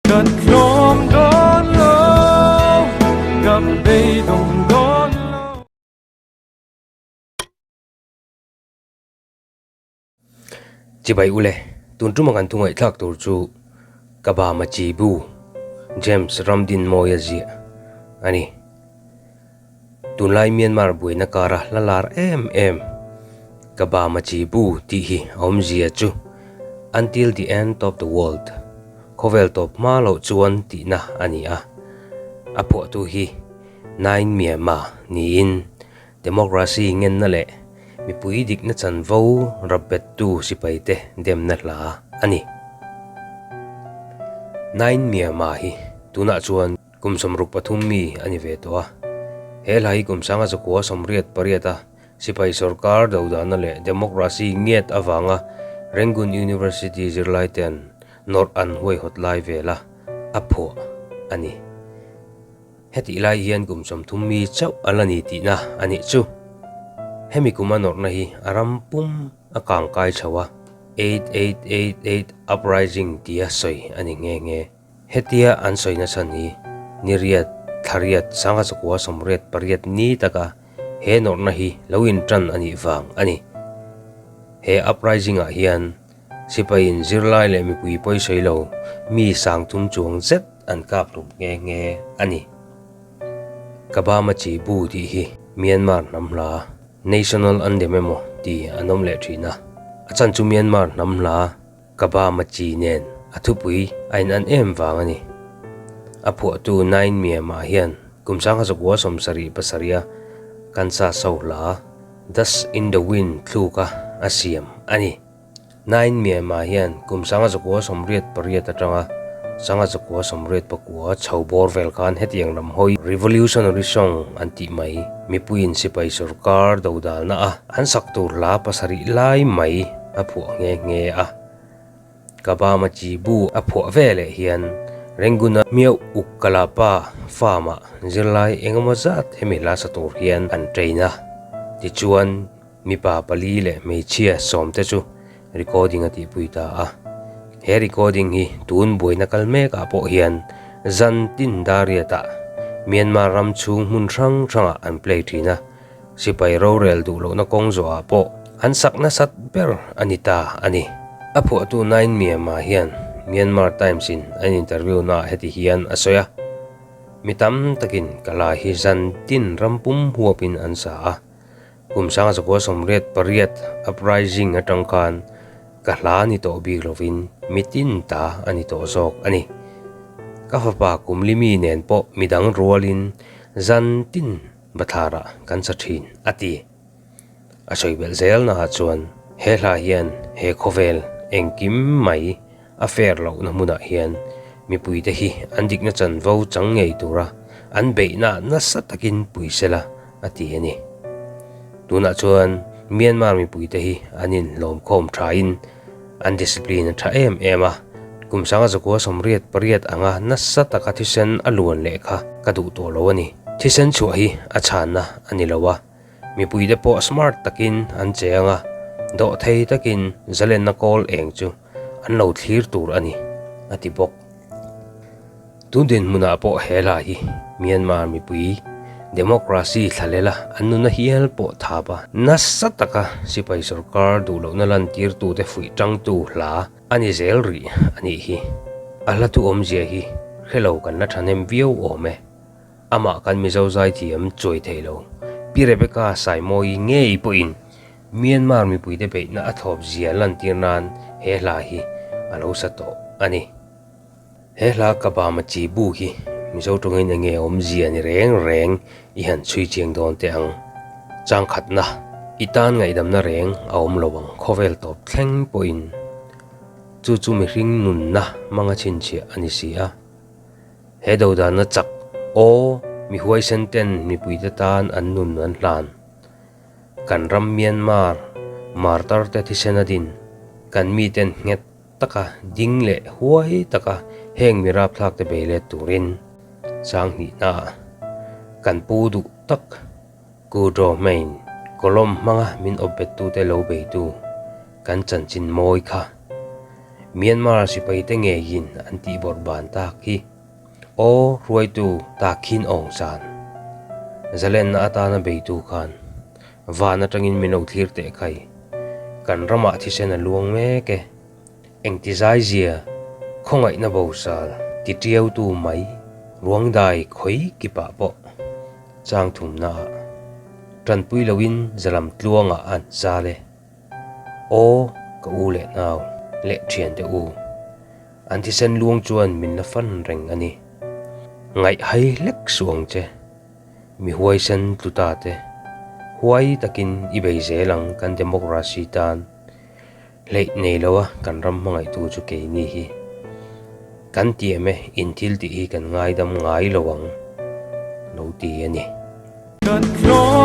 Kan tlawm dawn lo, kan beidawng dawn lo. Chibai ule, tun tuma kan thu ngaihthlak tur chu ka ba Machi Bu, James Ramdinmawia ziah a ni. Tunlai Myanmar buaina kara hla lar em em ka ba Machi Bu tih hi a awmzia chu Until the end of the world, khawvel tawp hma loh chuan tihna a ni a. A phuahtu hi Nain Myanmar niin Democracy ngenna leh mipui dikna chanvo rapbettu sipaite demna hla a ni. Nain Myanmar hi tunah chuan kum 63 mi a ni ve tawh a. He hla hi kum 1988 a sipai sorkar dodana leh democracy ngiat avanga Rangoon University zirlaite'n nawrh an huaihawt lai vela a phuah a ni. Hetih lai hian kum 30 mi chauh a la ni tihna a nih chu. Hemi kum a nawrhna hi a ram pum a kangkai chho a, 8888 Uprising tia sawi a ni nghe nghe. Hetia an sawi nachhan hi niriat, thlariat, 1988 ni taka he nawrhna hi lo intan a nih vang a ni. He uprising ah hian Sipaiin zirlai leh mipui pawisawi lo mi 3000 chuang zet an kap hlum nghe nghe a ni. Kabama chi bu tih hi Myanmar hnam hla, National Anthem emaw ti an awm leh thin a. A chan chu Myanmar hnam hla Kabama chi nen a thupui a inan em vang a ni. A phuahtu Nain Myanmar hian kum 1977 a Kansas ho hla Dust in the Wind thluka a siam a ni. Nain Myanmar hian kum 1998 atanga 1989 chho bawr vel khan hetiang lam hawi revolutionary song an tih mai mipuiin sipai sorkar dodalna a an sak tur hla pasarih lai mai a phuah nghe nghe a. Kabama chi bu a phuah ve leh hian Renguna Miauh Uk Kalapa farm ah zirlai engemaw zat hemi hla sa tur hian an train a, tichuan mipa pali leh hmeichhia sawmte chu recording a tihpui ta a. He recording hi tun buaina kal mek ah pawh hian zan tin dariat ah Myanmar ram chhung hmun hrang hrang ah an play thin a, Sipai rorel duh lohna kawng zawhah pawh an sak nasat ber a ni ta a ni. A phuahtu Nain Myanmar hian Myanmar Times in an interview naah heti hian a sawi a, Mi tam takin ka la hi zan tin ram pum huapin an sa a, kum 1988 uprising atang khan ka hla ni tawh bik lovin mi tin ta a ni tawh zawk a ni. Ka fapa kum limi nen pawh midang rualin zan tin Bathlarah kan sa thin, a ti. A sawi belh zelnaah chuan he hla hian he khawvel engkim mai a fair lohna hmunah hian mipuite hi an dikna chanvo chang ngei tura an beihna nasa takin pui sela a ti a ni. Tunah chuan Myanmar mipuite hi an inhlawmkhawm thain an discipline a tha em em a, kum 1988 anga nasa taka thisen a luan leh kha ka duh tawh lo a ni. Thisen chhuah hi a chhanna a ni lo a, mipuite pawh smart takin an che ang a, dawhthei takin zalenna kawl eng chu an lo thlir tur a ni, a ti bawk. Tun dinhmunah pawh he hla hi Myanmar mipui democracy thlalela an nuna hial pawh thap a, nasa taka sipai sorkar duh lohna lantirtute fuih tangtu hla a ni zel rih a nih hi. A hla thu awmzia hi hrelo kan la thahnem viau awm e. Amah kan Mizo zaithiam chuai thei lo Pi Rebecca Saimawi ngei pawhin Myanmar mipuite beihna a thlawp zia lantir nan he hla hi a lo sa tawh a ni. He hla ka ba ma chi bu hi Mizo tawngin enge awmzia ni reng reng i han chhui chiang dawn teh ang. Chang khatna, i tan ngaihdamna reng a awm lo ang khawvel tawp thleng pawhin chu chu mihring nunna hmanga chhinchhiah a ni si a. He dodana chak aw mi huaisen ten mipuite tan an nun an hlan. Kan ram Myanmar martar te thisen a din kan miten nghet. taka ding leh huai taka heng mi rapthlak te bei let turin chang hnihnaah kan pu duh tak Ku Domain kawlawm hmanga min awp bettute lo beitu kan chanchin mawi kha Myanmar sipaite ngeiin an tihbawrh ban tak hi aw hruaitu Takhin Aung San zalenna atana beitu khan van atangin min lo thlir teh khai kan ramah thisen a luang mek e. Engtizaizia khawngaihna bosal titiautu mai ruangdai khawi kipah pawh chang thumnaah tanpui loin zalam tluangah an zal e. Aw ka u leh nau leh thiante u, an thisen luang chuan min la fan reng a ni. Ngaih hai hlek suh ang che, mi huaisen tlu ta te, huai takin i bei zel ang kan democracy tan. Hleih nei lo a kan ram hmangaihtu chu keini hi kan tiam e, in thil tih hi kan ngaidam ngai lo ang lo ti a ni. Kan tlawm.